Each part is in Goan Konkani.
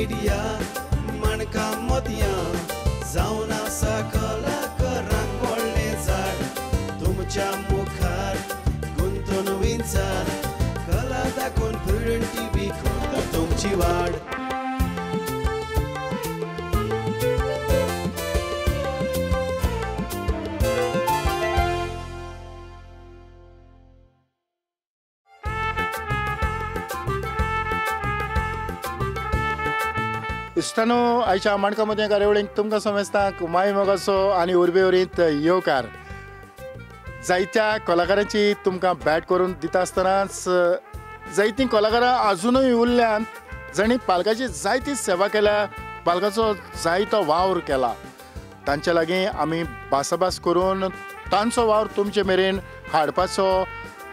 मिडिया माणकां मोतयां जावन आसा कलाकारांक व्हडलें झाड तुमच्या मुखार गुंतून विंचार कला दाखोवन प्रुडंट टीव्ही करता तुमची वाड. इश्टानो आयच्या माणकां मोतयां कार्यावळींत तुमकां समेस्तांक माय मोगाचो आनी उर्बे वरींत येवकार. जायत्या कलाकारांची तुमकां भेट करून दिता आसतनाच जायतीं कलाकारां आजुनूय उरल्यांत जांणी पालकाची जायती सेवा केल्या, पालकाचो जायतो वावर केला. तांचे लागीं आमी भासाभास करून तांचो वावर तुमचे मेरेन हाडपाचो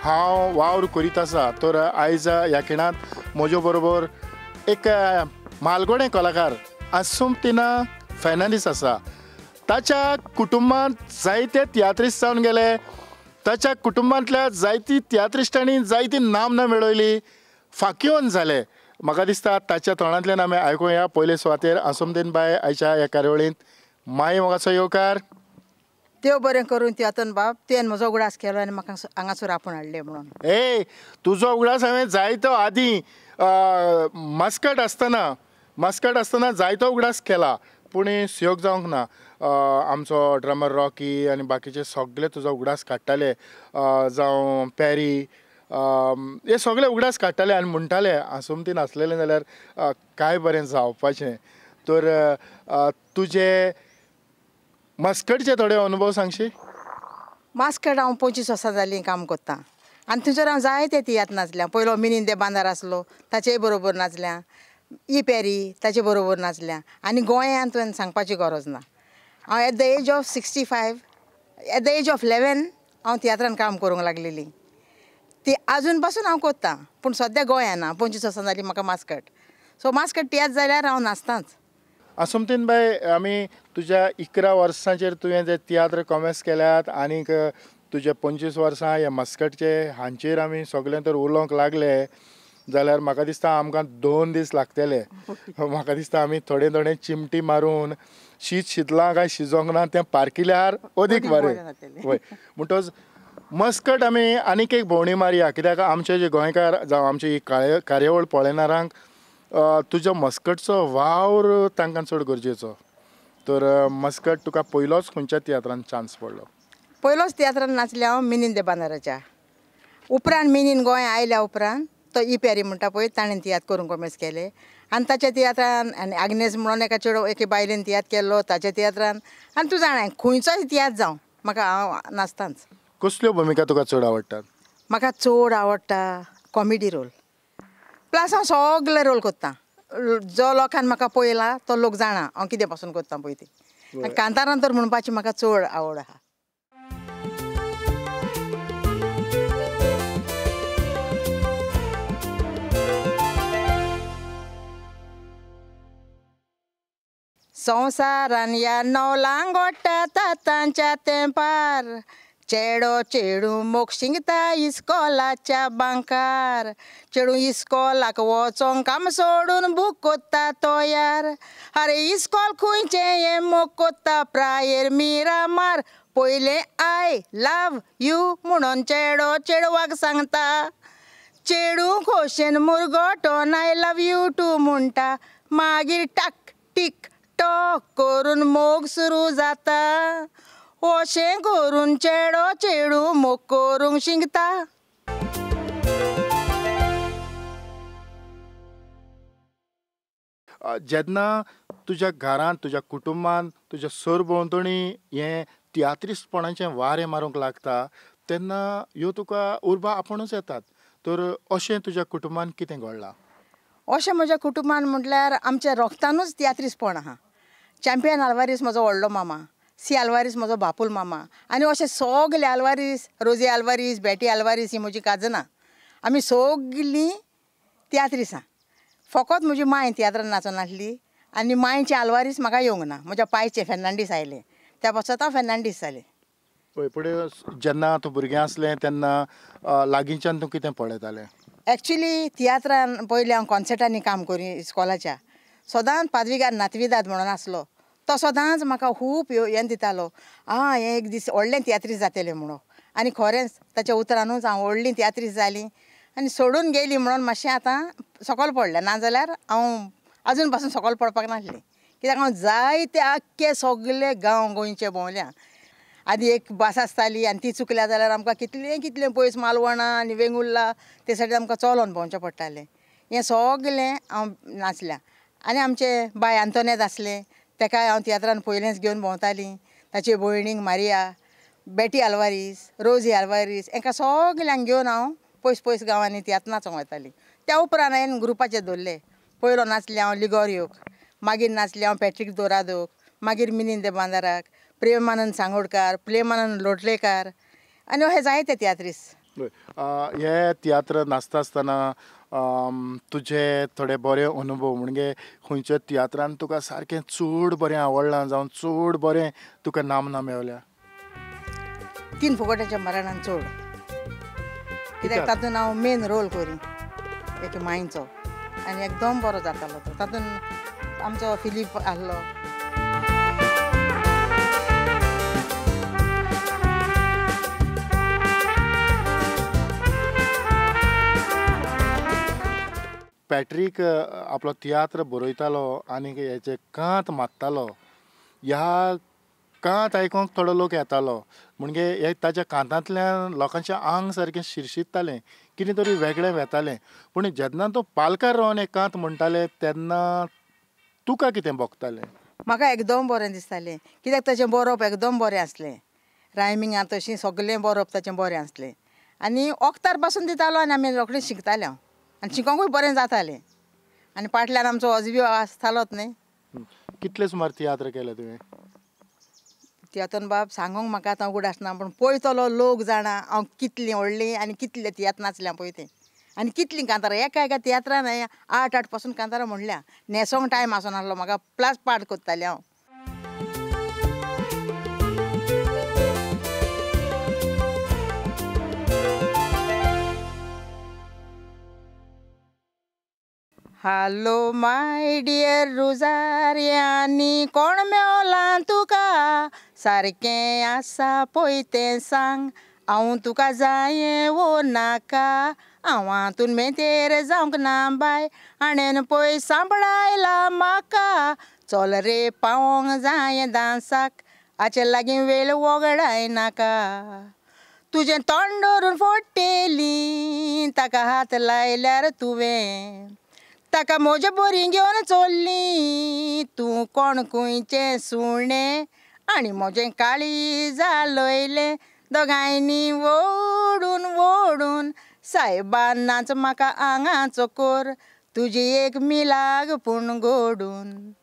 हांव वावर करीत आसा. तर आयज ह्या खिणांत म्हज्या बरोबर एक मालगोणे कलाकार आसुमतीना फेर्नांडीस आसा. ताच्या कुटुंबांत जायते तियात्रिस्ट जावन गेले, ताच्या कुटुंबांतल्या जायती तियात्रिस्टांनी जायती नामना मेळयली, फाकिवन जाले. म्हाका दिसता ताच्या तोंडांतल्यान आमी आयकुया. पयले सुवातेर आसुमतीन बाय आयच्या ह्या कार्यावळींत माय मोगाचो येवकार. देव बरें करून तियातन बाब, तुवें म्हजो उगडास केलो आनी म्हाका हांगासर आपोवन हाडलें म्हणून. ए तुजो उगडास हांवें जायतो आदीं मस्कट आसतना जायतो उगडास केला, पूण सुयोग जावंक ना. आमचो ड्रमर रॉकी आनी बाकीचे सगळे तुजो उगडास काडटाले, जावं पेरी, हे सगळे उगडास काडटाले आनी म्हणटाले आसुमतीन आसलेलें जाल्यार काय बरें जावपाचें. तर तुजे मस्कटचे थोडे अनुभव सांगशी. मास्कट हांव 25 वर्सां जालीं काम करतां आनी थंयसर हांव जायते तियात्र नाचल्या. पयलो मिनीन दे बांदार आसलो ताचेय बरोबर नाचल्या, ई पेरी ताचे बरोबर नाचल्या आनी गोंयांत तुवें सांगपाची गरज ना. हांव at the age of 65, at the age of 11 हांव तियात्रान काम करूंक लागलेली. ती आजून पासून हांव करतां, पूण सद्या गोंयान ना. 25 वर्सां जालीं म्हाका मास्कट. सो मास्कट तियात्र जाल्यार हांव नाचतांच. आसुमतीन बाय, आमी तुज्या 11 वर्सांचेर तुवें जे तियात्र कॉमेस केल्यात आनीक तुजे 25 वर्सां ह्या मस्कटचे हांचेर आमी सगळें तर उलोवंक लागले जाल्यार म्हाका दिसता आमकां 2 दीस लागतले. म्हाका दिसता आमी थोडे थोडे चिमटी मारून शीत शितलां काय शिजोवंक ना तें पारकिल्यार अदीक बरें. वय, म्हणटच मस्कट आमी आनीक एक भोंवडी मारया, कित्याक आमचे जे गोंयकार जावं आमची ही कार्यावळ पळयणारांक तुजो मस्कटचो वावर तांकां चड गरजेचो. तर मस्कट तुका पयलोच खंयच्या तियात्रान चान्स पडलो? पयलोच तियात्रान नाचलें हांव मिनीन दे बांदाराच्या. उपरांत मिनीन गोंय आयल्या उपरांत तो ई पेरी म्हणटा पळय ताणें तियात्र करूंक कोमेस केले आनी ताच्या तियात्रान आनी आग्नेस म्हणून एका चेडो एके बायलेन तियात्र केल्लो ताच्या तियात्रान. आनी तूं जाणा खंयचोय तियात्र जावं म्हाका हांव नाचतांच. कसल्यो भुमिका तुका चड आवडटात? म्हाका चड आवडटा कॉमेडी रोल. प्लस हांव सगळे रोल करतां. जो लोकान म्हाका पळयला तो लोक जाणा हांव कितें पासून करता पळय ती. आनी कांतारान तर म्हणपाची म्हाका चड आवड आहा. संवसारान ह्या नवलांगोटा तांच्या तेंपार चेडो चेडूं मोग शिंगता इस्कोलाच्या बांकार, चेडूं इस्कोलाक वचोंक काम सोडून बूक कोत्ता तयार. अरे इस्कोल खंयचें हें मोग कोत्ता प्रायेर मिरामार, पयलें I love you म्हणून चेडो चेडवाक सांगता, चेडूं खोशेन मुरगोटोन I love you two म्हणटा, मागीर टाक टीक टॉक करून मोग सुरू जाता, अशें करून चेडो चेडूं मोग करूंक शिकता. जेन्ना तुज्या घरांत, तुज्या कुटुंबांत, तुज्या सरभोंवतणी हें तियात्रिस्टपणाचें वारें मारूंक लागता तेन्ना ह्यो तुका उर्बा आपुणूच येतात. तर अशें तुज्या कुटुंबांत कितें घडलां? अशें म्हज्या कुटुंबान म्हटल्यार आमच्या रोगतानूच तियात्रिस्टपण आहा. चॅम्पियन आल्वारीस म्हजो व्हडलो मामा, सी आल्वारीस म्हजो बापूल मामा, आनी अशे सगले आल्वारीस, रोजी आल्वारीस, बेटी आल्वारीस ही म्हजी काजनां. आमी सगलीं तियात्रिसां. फकत म्हजी मांय तियात्रान नाचनासली आनी मांयचे आल्वारीस म्हाका येवंक ना. म्हज्या पायचे फेर्नांडीस आयले त्या पासत हांव फेर्नांडीस जालें. पळय पुढे जेन्ना तूं भुरगें आसलें तेन्ना लागींच्यान तूं कितें पळयतालें? एक्चुली तियात्रान पयलीं हांव कॉन्सर्टांनी काम करी इस्कॉलाच्या, सदांच पादविगार नातविदाद म्हणून आसलो तो सदांच म्हाका खूब हें दितालो, आं हें एक दीस व्हडलें तियात्रीस जातलें म्हणून. आनी खरेंच ताच्या उतरानूच हांव व्हडली तियात्रीस जाली आनी सोडून गेली म्हणून मातशें आतां सकयल पडलें, नाजाल्यार हांव आजून पासून सकयल पडपाक नासलें. कित्याक हांव जायते आख्खे सगळे गांव गोंयचे भोंवल्या. आदी एक बस आसताली आनी ती चुकल्या जाल्यार आमकां कितलें कितलें पयस मालवणा आनी वेंगुर्ला ते सायडीन आमकां चलोन भोंवचें पडटालें. हें सगलें हांव नाचल्या. आनी आमचे बाय आंतोनेत आसलें तेकाय हांव तियात्रान पयलेंच घेवन भोंवतालीं. ताचे भयणीक मारिया, बेटी आल्वारीस, रोजी आल्वारीस हेंकां सगल्यांक घेवन हांव पयस पयस गांवांनी तियात्र नाचोंक वतालीं. त्या उपरांत हांवें ग्रुपाचे दवरले. पयलो नाचलें हांव लिगोरियोक, मागीर नाचलें हांव पॅट्रीक दोरादोक, मागीर मिनींद बांदाराक, प्रेमानंद सांगोडकार, प्रेमानंद लोटलेकार आनी हे जायते तियात्रीस. हे तियात्र नाचता आसतना तुजे थोडे बरे अनुभव म्हणजे खंयच्या तियात्रान तुका सारकें चड बरें आवडलां जावं चड बरें तुका नामना मेवल्या? तीन फुगोट्याच्या मरणान चड, कित्याक तातूंत हांव मेन रोल करी एक मांयचो आनी एकदम बरो जातालो तो. तातूंत आमचो फिलीप आसलो. पॅट्रीक आपलो तियात्र बरयतालो आनी हेचे कांत मारतालो, ह्या कांत आयकोंक थोडो लोक येतालो. म्हणजे हे ताच्या कांतांतल्यान लोकांचें आंग सारकें शिरशिरतालें, कितें तरी वेगळें वेतालें. पूण जेन्ना तो पालकार रावन हे कांत म्हणटाले तेन्ना तुका कितें भोगतालें? म्हाका एकदम बरें दिसतालें, कित्याक ताचें बरोवप एकदम बरें आसलें. रायमिंगां तशीं सगळें बरोवप ताचें बरें आसलें आनी वखदार पासून दितालो आनी आमी रोखडें शिकताले हांव आनी शिकोंकूय बरें जातालें. आनी फाटल्यान आमचो अजबी आसतालोच न्ही. कितले सुमार तियात्र केले तुवें? तियात्रान बाब सांगूंक म्हाका आतां उगडास ना, पूण पळयतलो लोक जाणा हांव कितलीं व्हडलीं आनी कितले तियात्र नाचल्या पळय तें आनी कितलीं कांतारां. एका एका तियात्रान हांवें 8 8 पासून कांतारां म्हणल्या. न्हेसोंक टायम आसनासलो म्हाका, प्लस पाठ करतालें हांव. हॅलो my dear रोजारियानी, कोण मेवलां तुका? सारकें आसा पळय तें सांग, हांव तुका जायें वो नाका? हांव हातून मेतेर जावंक ना बाय, हाणें पळय सांबळायला म्हाका. चल रे पावोंक जायें डांसाक, हाचे लागीं वेळ वगडाय नाका. तुजें तोंड धरून फोडटेली, ताका हात लायल्यार तुवें, ताका म्हजे बरी घेवन चल्ली. तूं कोण खंयचें सुणें आनी म्हजें काळीज जालयलें. दोगांयनी ओडून ओडून सायबा नाच म्हाका आंगाचो कोर, तुजी एक मिलाग पूण गोडून.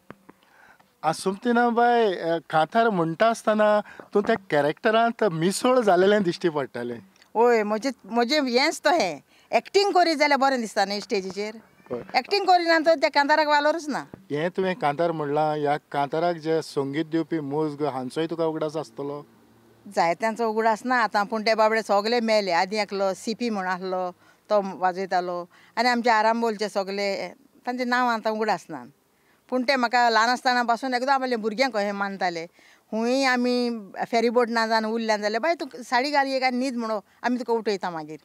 आसुमतीना बाय, कांतार म्हणटा आसतना तूं त्या कॅरेक्टरांत मिसळ जालेलें दिश्टी पडटालें. हय, म्हजें म्हजें हेंच तो हें एक्टींग करीत जाल्यार बरें दिसता न्ही स्टेजीचेर. एक्टींग करिना तर त्या कांताराक वालोरूच ना. हें तुवें कांतार म्हणलां, ह्या कांताराक जे संगीत दिवपी मुज्ग हांचोय तुका उगडास आसतलो? जायत्यांचो उगडास ना आतां, पूण ते बाबडे सगळे मेले. आदीं एकलो सीपी म्हूण आसलो तो वाजयतालो आनी आमचे आरांबोलचे सगळे तांचे नांव आतां उगडास ना, पूण ते म्हाका ल्हान आसतना पासून एकदम आपले भुरग्यांक कशें मानताले. हुंय आमी फेरीबोट ना जावन उरल्यान जाल्यार बाय तूं साडी घाल एक आनी न्हीद म्हणून आमी तुका उठयता मागीर.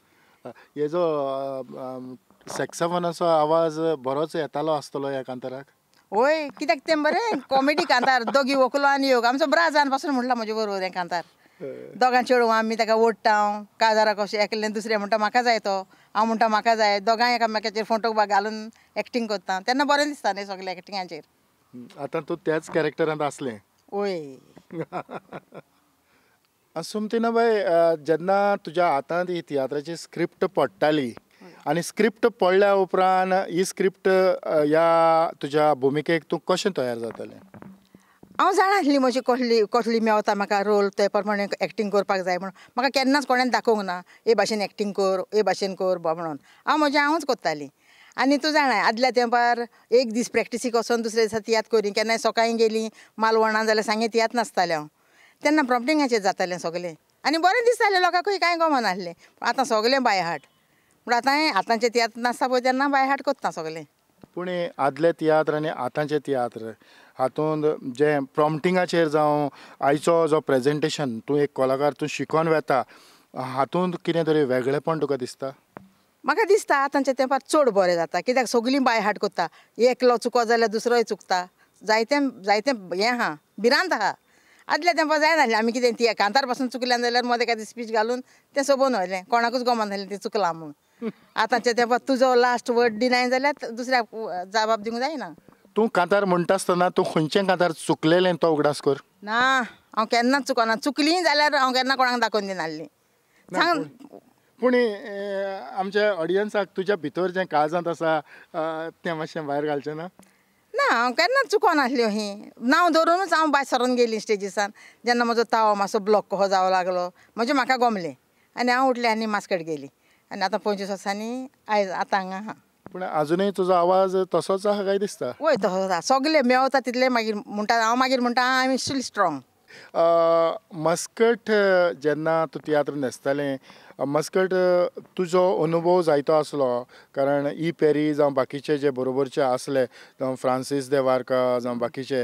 हेजो सॅक्साफोनाचो आवाज बरोच येतालो आसतलो ह्या कांताराक? हय, कित्याक तें बरें कॉमेडी कांतार, दोगी व्हंकलो आनी योग. आमचो ब्राजान पासून म्हणला म्हजे बरोबर हें कांतार. दोगां चेडवां आमी ताका ओडटा, काजाराक कशें एकलें दुसरें म्हणटा म्हाका जाय तो, हांव म्हणटा म्हाका जाय, दोगांय एकामेकाचेर फोटो घालून एक्टींग करता तेन्ना बरें दिसता न्ही सगळें एक्टिंगाचेर. आतां तूं त्याच कॅरेक्टरांत आसलें? हय. आसुमतीना बाय, जेन्ना तुज्या हातांत ही तियात्राची स्क्रिप्ट पडटाली आनी स्क्रिप्ट पडल्या उपरांत ही स्क्रिप्ट ह्या तुज्या भुमिकेक तूं कशें तयार जातालें? हांव जाणा आसली म्हजी कसली कसली मेवता म्हाका रोल, ते प्रमाणे एक्टींग करपाक जाय म्हणून. म्हाका केन्नाच कोणें दाखोवंक ना हे भाशेन एक्टींग कर, हे भाशेन कर म्हणून. हांव म्हजें हांवूच करतालीं. आनी तूं जाणा आदल्या तेंपार एक दीस प्रॅक्टिसीक वचोन दुसऱ्या दिसा तियात्र करी. केन्नाय सकाळीं गेलीं मालवणां जाल्यार सांगे तियात्र नासतालें हांव, तेन्ना प्रॉम्प्टिंगाचेर जातालें सगळें आनी बरें दिसतालें, लोकांकूय कांय गमनासलें. आतां सगळें बाय हार्ट, पूण आतां आतांचें तियात्र नासता पळय तेन्ना बाय हार्ट करता सगळें. पूण आदले तियात्र आनी आतांचे तियात्र हातूंत जे प्रॉम्पटिंगाचेर जावं आयचो जो प्रेजेंटेशन तूं एक कलाकार तूं शिकोन वेता हातूंत कितें तरी वेगळेपण तुका दिसता? म्हाका दिसता आतांच्या तेंपार चड बरें जाता कित्याक सगळीं बाय हार्ट करता, एकलो चुको जाल्यार दुसरोय चुकता, जायते जायते हें आहा भिरांत आहा. आदल्या तेंपार जायनासलें आमी कितें ती कांतार पासून चुकल्यान जाल्यार मदें एखादें स्पीच घालून तें सोबोवन व्हेलें, कोणाकूच गोमान जालें तें चुकलां म्हूण. आतांच्या तेंपार तुजो लास्ट वर्ड दिनाय जाल्यार दुसऱ्याक जबाब दिवंक जायना. तूं कांतार म्हणटा आसतना तूं खंयचें कांतार चुकलेलें तो उगडास कर. ना हांव केन्नाच चुकना, चुकलीं जाल्यार हांव केन्ना कोणाक दाखोवन दिनासली. सांग पूण आमच्या ऑडियन्साक तुज्या भितर जें काळजांत आसा तें मातशें भायर घालचें ना? ना हांव केन्नाच चुकोनासल्यो ही नांव धरुनूच हांव भायर सरोन गेली स्टेजीसान. जेन्ना म्हजो तावो मातसो ब्लॉक कसो जावं लागलो म्हजें म्हाका गोमलें आनी हांव उठलें आनी मास्कट गेली आनी आतां 25 वर्सांनी आयज आतां हांगा आहा. पूण आजुनूय तुजो आवाज तसोच आहा काय दिसता? वय तसोच आहा, सगळे मेवता तितले मागीर म्हणटा हांव, मागीर म्हणटा I am still strong. Muscat जेन्ना तूं तियात्र न्हेसतालें मस्कट तुजो अनुभव जायतो आसलो कारण ई पेरी जावं बाकीचे जे बरोबरचे आसले जावं फ्रांसीस दे वार्का जावं बाकीचे,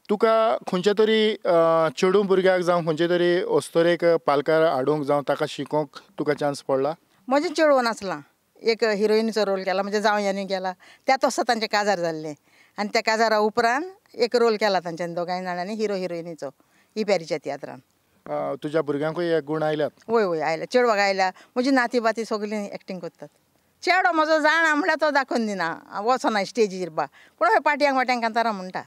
तुका खंयच्या तरी चेडूं भुरग्याक जावं खंयचे तरी अस्तोरेक पालकार हाडूंक जावं ताका शिकोवंक तुका चान्स पडला? म्हजें चेडूं नासलां, एक हिरोइनीचो रोल केला म्हज्या जावयांनी केला, त्या तसो तांचें काजार जाल्लें आनी त्या काजारा उपरांत एक रोल केला तांच्यानी दोगांय जाणांनी हिरो हिरोइनीचो ई पेरीच्या तियात्रान. तुज्या भुरग्यांकूय हे गूण आयल्यात? वय वय आयल्या, चेडवाक आयल्या, म्हजी नाती बाती सगळीं एक्टींग करतात. चेडो म्हजो जाणा म्हणल्यार तो दाखोवन दिना, वचना स्टेजीर बा, पूण हय पाटयांक वाट्यांक कांतारां म्हणटा.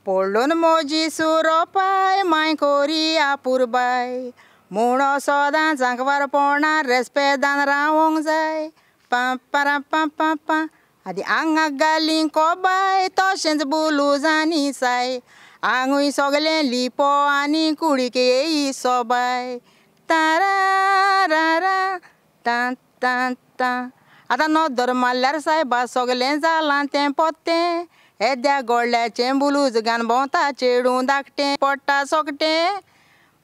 पडलोन म्हजी सुरोपाय माय कोरी आपुरबाय म्हूण सदां जांकवारपणान रेस्पेदान रावोंक जाय पा पारा पा पा पा आदी आंगाक घाली कोबाय तशेंच बुलुजांनी साय आंगूय सगलें लिपो आनी कुडीक येई सोबाय तारा ता ता ता. आतां नदर मारल्यार सायबा सगलें जालां तें पोत्तें येद्या गोडल्याचें बुलूज घान भोंवता चेडूं धाकटें पडटा सोकटें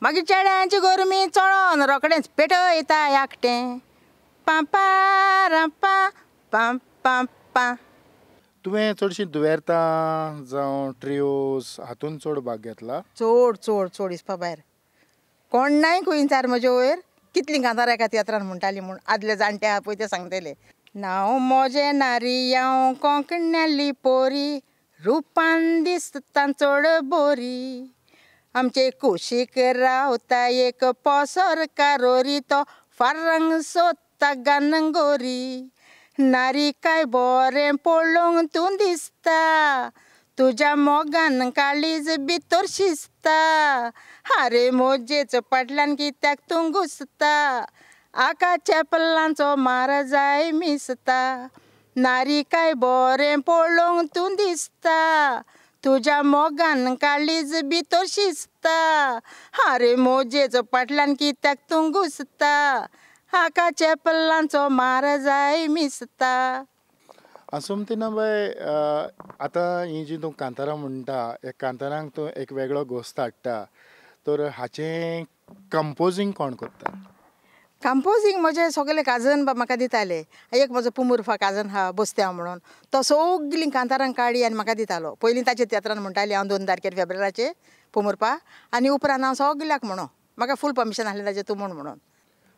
मागीर चेड्यांची गरमी चोडोन रोखडेंच पेटयता एकटें पा पा पा पा पा पा. तुवें चडशीं दुवेर्तां जावं ट्रियोस हातूंत चड भाग घेतला? चड चड चड हिसपा भायर कोणाय खुंयचार म्हजे वयर कितलीं कांतारां एका तियात्रान म्हणटाली म्हूण आदले जाणटे आहा पळय ते सांगतले. नांव म्हजें नारी हांव कोंकण्याली पोरी रुपान दिसता चड बोरी आमचे कुशीक रावता एक पोसर कारोरी तो फारंग सोदता गानगोरी नारी काय बरें पळोवंक तूं दिसता तुज्या मोगान काळीज भितर शिजता आरे म्हजेच फाटल्यान कित्याक तूं घुसता आका चेपलांचो मार जाय मिसता नारी काय बरें पळोवंक तूं दिसता तुज्या मोगान काळीज भितर शिजता आरे म्हजेच फाटल्यान कित्याक तूं घुसता हाका चेपलांचो मार जाय मिसता. आसुमतीना बाय, आतां ही जी तूं कांतारां म्हणटा ह्या कांतारांक तूं एक वेगळो घोस्त हाडटा तर हाचें कंपोजींग कोण करता? कंपोजींग म्हजें सगळे काजन बा म्हाका दिताले. एक म्हजो पुमुर्फा काजन आहा बस्त्यांव म्हणून तो सगळीं कांतारां काडी आनी म्हाका दितालो. पयलीं ताच्या तियात्रान म्हणटाली हांव 2 तारखेर फेब्रुवाराचेर पुमुर्पा आनी उपरांत हांव सगल्याक म्हणो, म्हाका फूल परमिशन आसलें ताचें तूं म्हण म्हणून.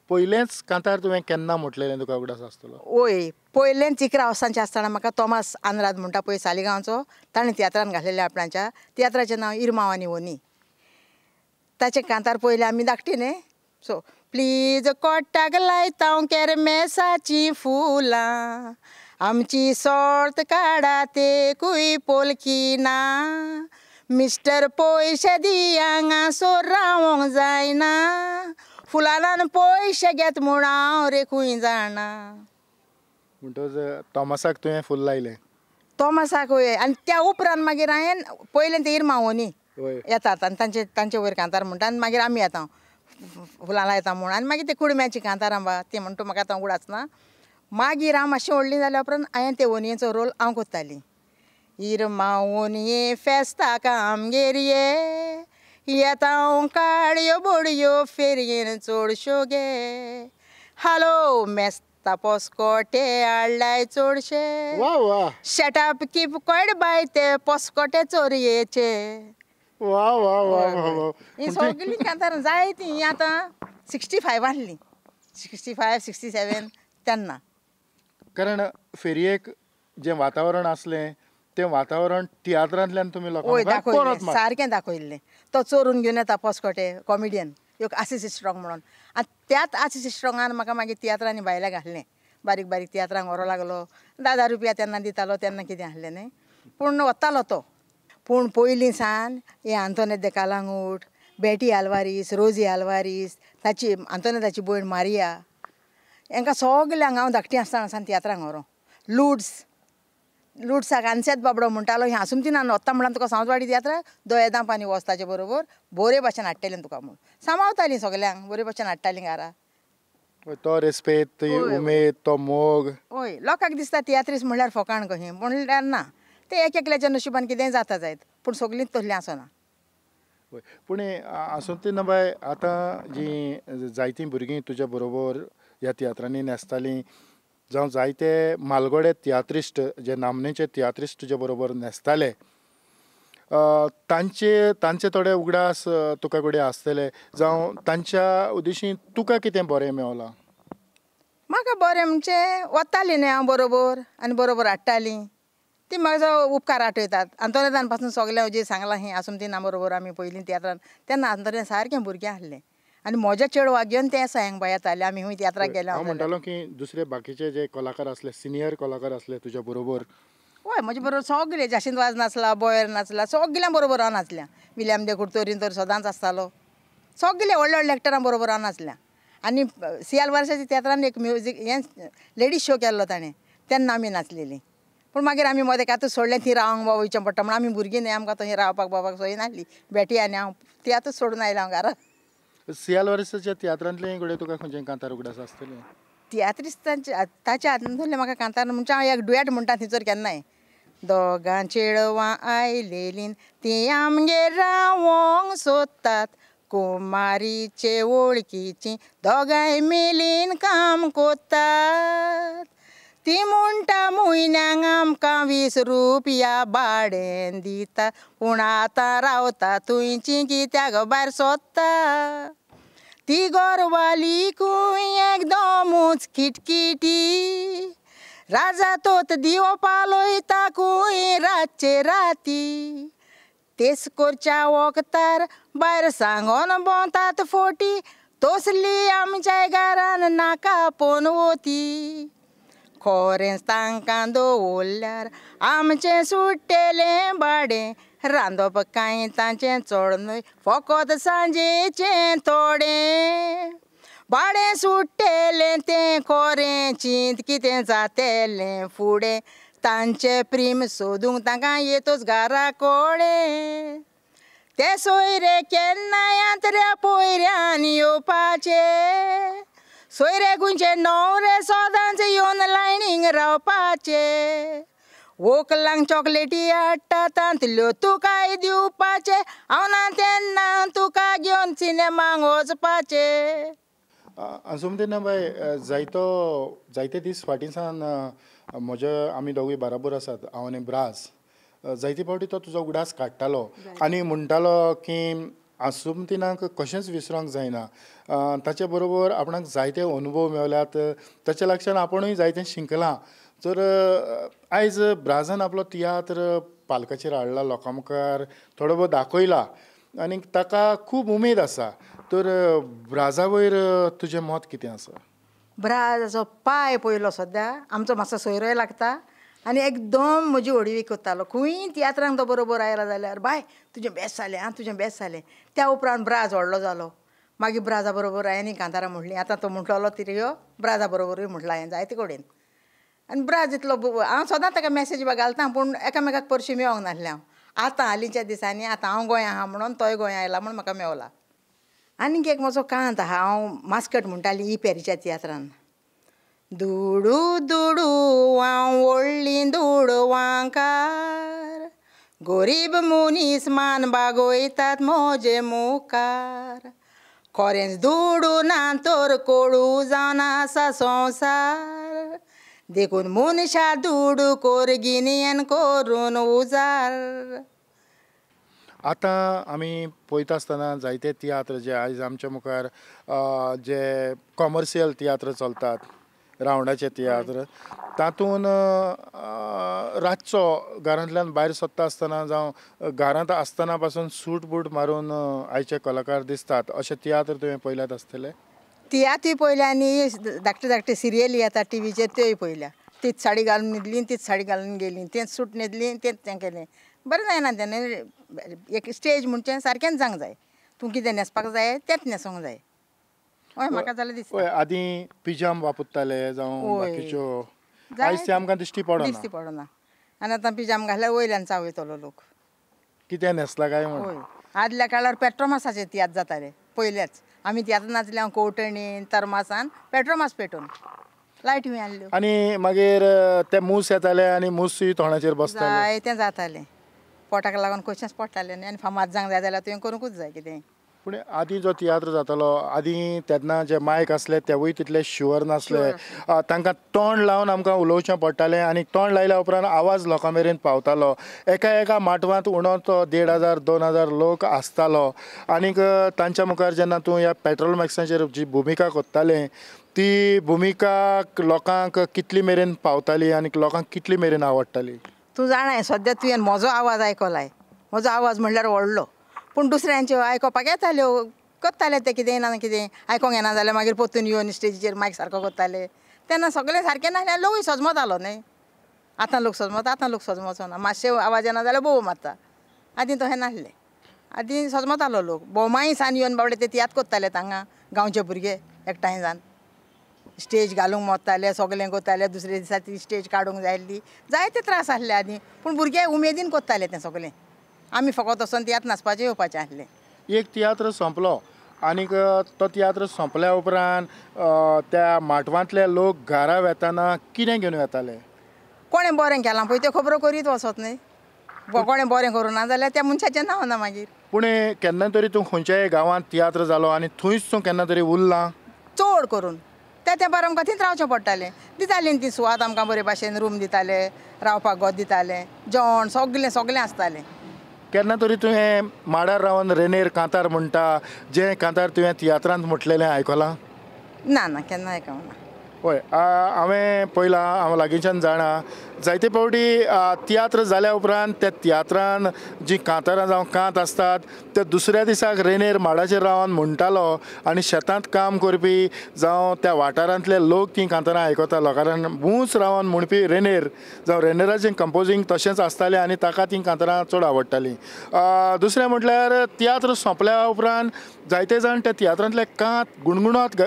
पयलेंच कांतार तुवें केन्ना म्हटलेलें तुका उगडास आसतलो? वय पयलेंच 11 वर्सांचें आसतना म्हाका तोमास आंद्राद म्हणटा पळय सालिगांवचो ताणें तियात्रान घातलेलें आपणाच्या तियात्राचें नांव इरमांव आनी वनी. ताचें कांतार पयलें आमी धाकटी न्ही सो प्लीज कोट्टाक लायता केरमेसाचीं फुलां आमची सोर्त काडा तेकूय पोलकी ना मिस्टर पयशे दी हांगासर रावोंक जायना फुलान पयशे घेत म्हूण हांव रे खूंय जाणा. म्हणटकच तोमासाक तुवें फूल लायलें? तोमासाक वय आनी त्या उपरांत मागीर हांवें पयलें तें इरमांव येतात आनी तांचे तांचे वयर कांतार म्हणटा आनी मागीर आमी येता फुलां लायता म्हूण आनी मागीर ते कुडम्याची कांतारां बा ती म्हणटा म्हाका आतां उगडास ना. मागीर हांव मातशें व्हडली जाल्या उपरांत हांवें ते ओनयेचो रोल हांव करतालीं. इरमांव ओनये फेस्ताक आमगेर ये येता हांव काडयो बोडयो फेरयेन चडश्यो गे हालो मेस्ता आसता पोसकोटे हाडल्याय चडशे शेटाप कीप कोड बाय ते पोसकोटे चोरयेचे. वा वा वा वा. ही सगळीं कांतारां जायतीं. ही आतां 65 आहली, 65 67 तेन्ना. कारण फेरयेक जें वातावरण आसलें तें वातावरण तियात्रांतल्यान तुमी लोकांक दाखयलें, सारकें दाखयल्लें. तो चोरून घेवन येता पोसकोटे कॉमिडियन एक आसिस स्ट्रॉंग म्हणून. आनी त्याच आसिस स्ट्रॉंगान म्हाका मागीर तियात्रांनी भायल्या घातलें. बारीक बारीक तियात्रांक व्हरो लागलो. 10 रुपया तेन्ना दितालो, तेन्ना कितें आसलें न्हय, पूण वतालो तो. पूण पयलीं सान हे आंतोनेत दे कालांगूट, बेटी आलवारीस, रोजी आलवारीस, ताची आंतोनेताची भयण मारिया, हांकां सगल्यांक हांव धाकटी आसतना सान तियात्रांक व्हरो. लुड्स लुड्साक आनसेत बाबडो म्हणटालो, हें आसुमतीनान वता म्हणल्यार तुका सावंतवाडी तियात्राक दोयेदां पानी वच ताचे बरोबर बरे भाशेन हाडटलें तुका म्हूण सांबाळतालीं सगल्यांक, बरे भाशेन हाडटालीं घरा. तो रेस्पेद, ती उमेद, तो मोग. हय, लोकांक दिसता तियात्रीस म्हणल्यार फोकाण कशी, म्हणल्यार ना, ते एक एकल्याच्या नशिबान कितेंय जाता जायत, पूण सगळींच तसलीं आसना. पूण आसुमतीना बाय, आतां जीं जायतीं भुरगीं तुज्या बरोबर ह्या तियात्रांनी न्हेसतालीं, जावं जायते मालगोडे तियात्रिस्ट जे नामनेचे तियात्रिस्ट तुजे बरोबर न्हेसताले, तांचे तांचे थोडे उगडास तुका कडेन आसतले, जावं तांच्या उद्देशीन तुका कितें बरें मेवलां? म्हाका बरें म्हणजे वतालीं न्हय हांव बरोबर आनी बरोबर हाडटालीं, ती म्हाजो उपकार आठयतात. आंतोनेतान पासून सगळें जें सांगलां हें आसुमतीना बरोबर आमी पयलीं तियात्रान, तेन्ना आंतोनेत सारकें भुरगें आसलें आनी म्हज्या चेडवाक घेवन तें सयांग बाय येतालें. आमी खूंय तियात्राक गेले. हांव म्हणटालो की दुसरे बाकीचे जे कलाकार आसले, सिनियर कलाकार आसले तुज्या बरोबर? हय, म्हजे बरोबर सगळे, जाशींत वाज नाचला, बोयर नाचला, सगळ्यां बरोबर हांव नाचल्या. विलियम दे कुर्तोरीन तर सदांच आसतालो. सगळे व्हडले व्हडले एक्टरां बरोबर हांव नाचल्या. आनी सियाल वर्साच्या तियात्रान एक म्युजीक हें लेडीज शो केल्लो ताणें, तेन्ना आमी नाचलेलीं. पूण मागीर आमी मदें कातूच सोडलें, थंय रावंक बाबा वयचें पडटा म्हूण. आमी भुरगीं न्हय, आमकां थंय रावपाक बाबाक सोय नासली. बेटी आनी हांव तियातूच सोडून आयलें हांव घरा. सियाल वर्साच्या तियात्रांतलें घडये तुका खंयचें कांतार उगडास आसतलें? तियात्रिस्तांचे ताच्या हातूंतलें म्हाका कांतार म्हणजे हांव एक डुएट म्हणटा थंयसर केन्नाय. दोगां चेडवां आयलेलीं तीं आमगेर रावोंक सोदतात, कुमारीचे वळखीचीं दोगांय मेलीन काम कोत्तात, ती म्हणटा म्हयन्यांक आमकां 20 रुपया भाडें दिता, पूण आतां रावता तुंयची कित्याक भायर सोदता, ती गोरवाली खूंय एकदमूच किटकिटी, राजा तोत दिवो पालयता खूंय रातचे राती, तेस कोरच्या वखतार भायर सांगोन भोंवतात फोटी, तसली आमच्या घरान नाका पोनवती, खरेंच तांकां दवरल्यार आमचें सुट्टेलें भाडें, रांदप कांय तांचें चड न्हय फकत सांजेचें थोडें, भाडें सुट्टेलें तें खरें चिंत कितें जातेलें फुडें, तांचें प्रेम सोदूंक तांकां येतोच घरा कडेन, ते सोयरे केन्नाय आंतऱ्या पयऱ्यान येवपाचे, सोयरे खंयचे न्हवरे सदांच येवन लायनींग रावपाचे, वोकलांक चॉकलेटी हाडटा तांतल्यो तुकाय दिवपाचे, हांव ना तेन्ना तुका घेवन सिनेमाक वचपाचे. आसुमतीना बाय, जायतो जायते दीस फाटीं सान म्हज्या आमी दोगूय बराबर आसात, हांव आनी ब्राज, जायते फावटी तो तुजो उगडास काडटालो आनी म्हणटालो की आसुमतीनाक कशेंच विसरोंक जायना, ताचे बरोबर आपणाक जायते अनुभव मेवल्यात, ताच्या लागच्यान आपुणूय जायतें शिकलां. तर आयज ब्राजान आपलो तियात्र पालकाचेर हाडला, लोकां मुखार थोडो भोव दाखयला आनी ताका खूब उमेद आसा. तर ब्राजा वयर तुजें मत कितें आसा? ब्राजाचो पांय पयलो सद्या आमचो मातसो सोयरोय लागता आनी एकदम म्हजी व्हडवीक करतालो. खंय तियात्रांक तो बरोबर आयला जाल्यार बाय तुजें बेस्ट जालें आं, तुजें बेस्ट जालें. त्या उपरांत ब्राज व्हडलो जालो, मागीर ब्राजा बरोबर हांवें कांतारां म्हणलीं. आतां तो म्हणटलो तिरयो ब्राजा बरोबरूय म्हटलां हांवें जायते कडेन. आनी ब्राज इतलो हांव सदांच ताका मॅसेज बी घालता, पूण एकामेकाक परशी मेवोंक नासलें हांव. आतां हालींच्या दिसांनी आतां हांव गोंया आहा म्हणून तोय गोंया आयला म्हूण म्हाका मेवला. आनीक एक म्हजो कांत आहा, हांव मास्कट म्हणटाली ई पेरीच्या तियात्रान. दुडू दुडू हांव व्हडली दुडवांकार, गोरीब मनीस मान बागोयतात म्हजे मुखार, खरेंच दुडू ना तर कोडू जावन आसा संवसार देखून मनशा दुडू कोर गिन्यान करून उजार. आतां आमी पळयता आसतना जायते तियात्र जे आयज आमच्या मुखार जे कॉमर्शियल तियात्र चलतात, रावंडाचे तियात्र, तातूंत रातचो घरांतल्यान भायर सरता आसतना जावं घरांत आसतना पासून सूट बूट मारून आयचे कलाकार दिसतात. अशे तियात्र तुवें पळयल्यात आसतले? तियात्रूय पळयल्या आनी धाकटे धाकटे सिरियली येता टिवीचेर त्योय पळयल्या. तीच साडी घालून न्हिदली, तीच साडी घालून गेली, तेंच सूट न्हेसली, तेंच तें केलें. बरें जायना तें. एक स्टेज म्हणचें सारकेंच जावंक जाय. तूं कितें न्हेसपाक जाय तेंच न्हेसोंक जाय. हय म्हाका जाल्यार दिसता. आदीं पिजाम वापरताले जावं बाकीच्यो, आयज ते आमकां दिश्टी पडना. दिश्टी पडना. आनी आतां पिजाम घाल्यार वयल्यान चावयतलो लोक कितें न्हेसला काय म्हूण. हय आदल्या काळार पेट्रोमासाचे तियात्र जाताले पयलेच. आमी तियात्र नाचले हांव कोवटणीन तरमासान पेट्रोमास पेटोवन लायट बी आहल्यो आनी मागीर ते मूस येताले आनी मूसूय तोंडाचेर बसताले. जाय तें जातालें. पोटाक लागून कशेंच पडटालें न्ही. आनी फामाद जावंक जाय जाल्यार तुवें करूंकूच जाय कितें. पूण आदीं जो तियात्र जातालो आदीं तेन्ना जे मायक आसले तेवूय तितले शुअर नासले. तांकां तोंड लावन आमकां उलोवचें पडटालें आनी तोंड लायल्या उपरांत आवाज लोकां मेरेन पावतालो. एका एका माटवांत उणो तो 1500 2000 लोक आसतालो आनीक तांच्या मुखार जेन्ना तूं ह्या पेट्रोल मॅक्साचेर जी भुमिका करतालें ती भुमिका लोकांक कितली मेरेन पावताली आनी लोकांक कितली मेरेन आवडटाली? तूं जाणाय सद्या तुवें म्हजो आवाज आयकलाय. म्हजो आवाज म्हणल्यार व्हडलो, पूण दुसऱ्यांच्यो आयकोपाक येताल्यो, करताले ते कितें ना कितें आयकोंक येना जाल्यार मागीर परतून येवन स्टेजीचेर मायक सारको करताले. तेन्ना सगळें सारकें नासल्यार लोकूय सजमतालो न्ही. आतां लोक सजमता, आतां लोक सजमचो ना. मातशें आवाज येना जाल्यार बोव मारता. आदीं तशें नासलें. आदीं सजमतालो लोक. भोमाय सान येवन बाबडे ते तियात्र करताले हांगा गांवचे भुरगे एकठांय जावन स्टेज घालूंक मोत्ताले, सगळें करताले. दुसरे दिसा ती स्टेज काडूंक जाय आसली. जायते त्रास आसले आदीं, पूण भुरगे उमेदीन करताले तें सगळें. आमी फकत वचोन तियात्र नाचपाचें येवपाचें आसलें. एक तियात्र सोंपलो आनीक तो तियात्र सोंपल्या उपरांत त्या माटवांतले लोक घरा वेताना कितें घेवन वेताले? कोणें बरें केलां पळय त्यो खबरो करीत वचत न्ही. कोणें बरें करूं ना जाल्यार त्या मनशाचें नांव ना मागीर. पूण केन्ना तरी तूं खंयच्याय गांवांत तियात्र जालो आनी थंयच तूं केन्ना तरी उरलां? चड करून त्या तेंपार आमकां थंयच रावचें पडटालें. दितालीं ती सुवात आमकां बरे भाशेन, रूम दिताले, रावपाक गोद दिताले, जेवण सगळें सगळें आसतालें. केन्ना तरी तुवें माडार रावन रेनेर कांतार म्हणटा जें कांतार तुवें तियात्रांत म्हटलेलें आयकलां? ना ना केन्ना आयकूंक ना. हय हांवें पळयलां, हांव लागींच्यान जाणा. जायते फावटी तियात्र जाल्या उपरांत त्या तियात्रान जीं कांतारां जावं कांत आसतात ते दुसऱ्या दिसाक रेनेर माडाचेर रावन म्हणटालो आनी शेतांत काम करपी जावं त्या वाठारांतले लोक तीं कांतारां आयकतालो. कारण मूस रावन म्हणपी रेनेर जावं रेनेराचें कंपोजींग तशेंच आसतालें आनी ताका तीं कांतारां चड आवडटालीं. दुसरें म्हटल्यार तियात्र सोंपल्या उपरांत जायते जाण त्या तियात्रांतले कांत गुणगुणत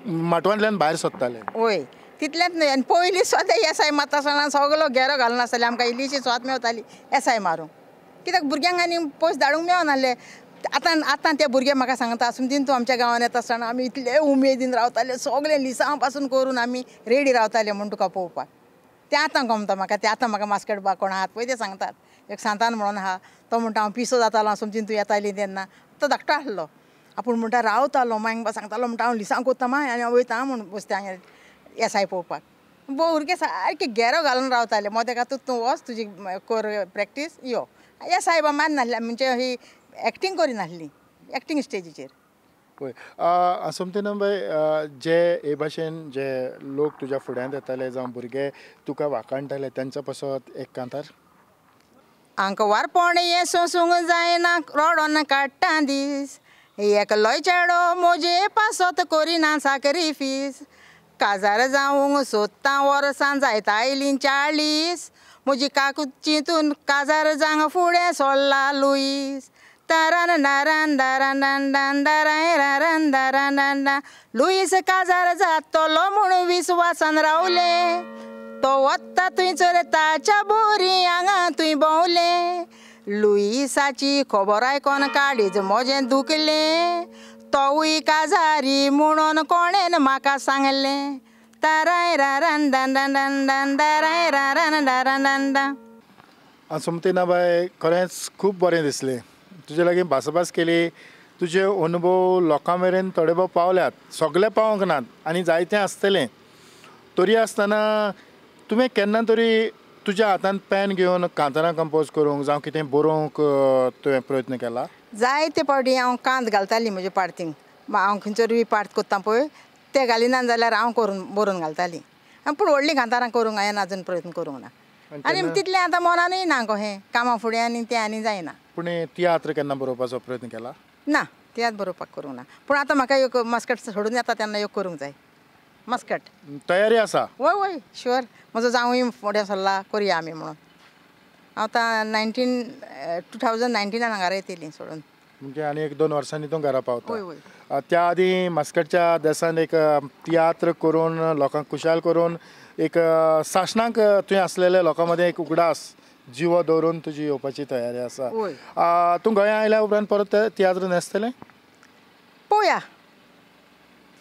माटवांतल्यान भायर सरताले. वय तितलेंच न्हय. आनी पयलीं सद्दां येसाय मारता आसतना सगलो घेरो घालून आसताले. आमकां इल्लीशी सुवात मेवताली येसाय मारूंक, कित्याक भुरग्यांक आनी पयस धाडूंक मेळनासले. आतां आतां ते भुरगे म्हाका सांगता आसून तूं आमच्या गांवांत येता आसतना आमी इतले उमेदीन रावताले, सगळे लिसांव पासून करून आमी रेडी रावताले म्हूण तुका पळोवपाक. तें आतां गमता म्हाका. तें आतां म्हाका मास्केट बा कोण आहात पळय ते सांगतात. एक सांतान म्हणून आहा तो म्हणटा हांव पिसो जातालो आसून तूं येताली तेन्ना. तो धाकटो आसलो आपूण म्हणटा रावतालो. मागीर सांगतालो म्हणटा हांव लिसांव कोत्ता माय आनी हांव वयता म्हूण बसता हांगा येसाय पळोवपाक. भुरगे सारके घेरो घालून रावताले. मोदेका तूं तूं वच तुजी कर प्रॅक्टीस यो. येसाय बा मारनासले म्हणजे ही एक्टींग करिनासली एक्टींग स्टेजीचेर. पळय आसमतीना बाय, जे हे भाशेन जे लोक तुज्या फुड्यांत येताले जावं भुरगे तुका वाखाणटाले तांच्या पासत एक कांतार? आंकवारपण हें सोंसूंक जायना रडोन काडटा दीस, एकलोय चेडो म्हजे पासत करिना साक्रिफीस, काजार जावंक सोदतां वर्सां जायत आयलीं 40, म्हजी काकूत चिंतून काजार जावंक फुडें सरला लुईस. तारान दारान दारान दान दारान दारान दान लुईस काजार जातलो म्हूण विस्वासान रावलें, तो वता थंयसर ताच्या बोरी हांगा थंय भोंवलें, लुईसाची खबर आयकोन काळीज म्हजें दुखलें, तोवूय काजारी म्हणून कोणेन म्हाका सांगलें. ताराय रान दान दान दान दाराय रान दारान दान दान. आसमतीना बाय, खरेंच खूब बरें दिसलें तुजे लागीं भासाभास केली. तुजे अनुभव लोकां मेरेन थोडे भोव पावल्यात, सगळे पावोंक नात आनी जायते आसतले, तरी आसतना तुवें केन्ना तरी तुज्या हातान पेन घेवन कांतारां कंपोज करूंक जावं कितें बरोवंक तुवें प्रयत्न केला? जायते फावटी हांव कांत घालताली म्हजे पार्तींक, हांव खंयसर बी पार्त कोत्ता पळय ते घालिना जाल्यार हांव करून बरोवन घालताली, पूण व्हडलीं कांतारां करूंक हांवें आजून प्रयत्न करूंक ना आनी तितलें आतां मनानूय ना कहें कामां फुडें आनी तें आनी जायना. पूण तियात्र केन्ना बरोवपाचो प्रयत्न केला? ना, तियात्र बरोवपाक करूंक ना, पूण आतां म्हाका एक मस्कट सोडून येता तेन्ना एक करूंक जाय. मस्कट तयारी आसा? वय वय शुअर, म्हजो जावूय फुडें सरला करुया आमी म्हणून. हांव आतां 2019 हांगा येतली सोडून, म्हणजे आनी एक 2 वर्सांनी तूं घरा पावता. वय वय. त्या आदी मस्कटच्या देसान एक तियात्र करून लोकांक खुशाल करून एक सासणाक तुवें आसलेल्या लोकां मदें एक उगडास जिवो दवरून तुजी येवपाची तयारी आसा. तूं गोंया आयल्या उपरांत परत तियात्र न्हेसतलें? पळोवया,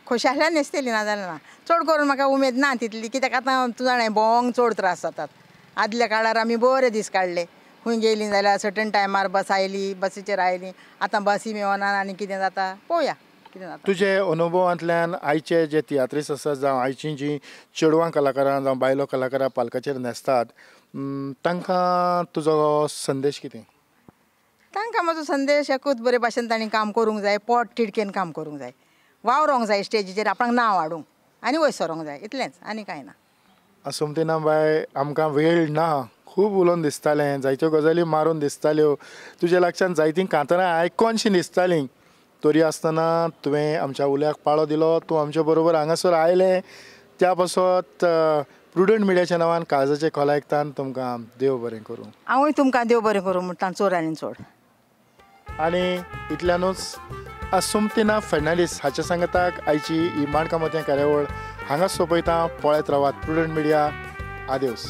खोशी आसल्यार न्हेसतली, ना जाल्यार ना. चड करून म्हाका उमेद ना तितली, कित्याक आतां तूं जाणा भोंवंक चड त्रास जातात. आदल्या काळार आमी बरे दीस काडले, खंय गेलीं जाल्यार सर्टन टायमार बस आयली, बसीचेर आयली, आतां बसी मेळना आनी कितें जाता पळोवया कितें जाता. तुजे अनुभवांतल्यान आयचे जे तियात्रीस्त आसात जावं आयची जी चेडवां कलाकारां जावं बायलो कलाकारां पालकाचेर न्हेसतात तांकां तुजो संदेश कितें? तांकां म्हजो संदेश एकूच, बरे भाशेन तांणी काम करूंक जाय, पोट तिडकेन काम करूंक जाय, वावरोंक जाय स्टेजीचेर, आपणाक नांव हाडूंक आनी वयर सरोंक जाय, इतलेंच आनी कांय ना. आसुमतीना बाय, आमकां वेळ ना, खूब उलोवन दिसतालें, जायत्यो गजाली मारून दिसताल्यो, तुज्या लागच्यान जायतीं कांतारां आयकोनशीं दिसतालीं, तरी आसतना तुवें आमच्या उल्याक पाळो दिलो, तूं आमच्या बरोबर हांगासर आयलें, त्या पासत प्रुडंट मिडियाच्या नांवान काळजाचे खोलायकतान तुमकां देव बरें करूं. हांवूय तुमकां देव बरें करूं म्हणटा, चोड आनी चोड. आनी इतल्यानूच आसुमतीना फर्नांडीस हाच्या सांगाताक आयची ही माणकां मोतयां कार्यावळ हांगा सोंपयता. पळयत रावात प्रुडंट मिडिया. आदेवस.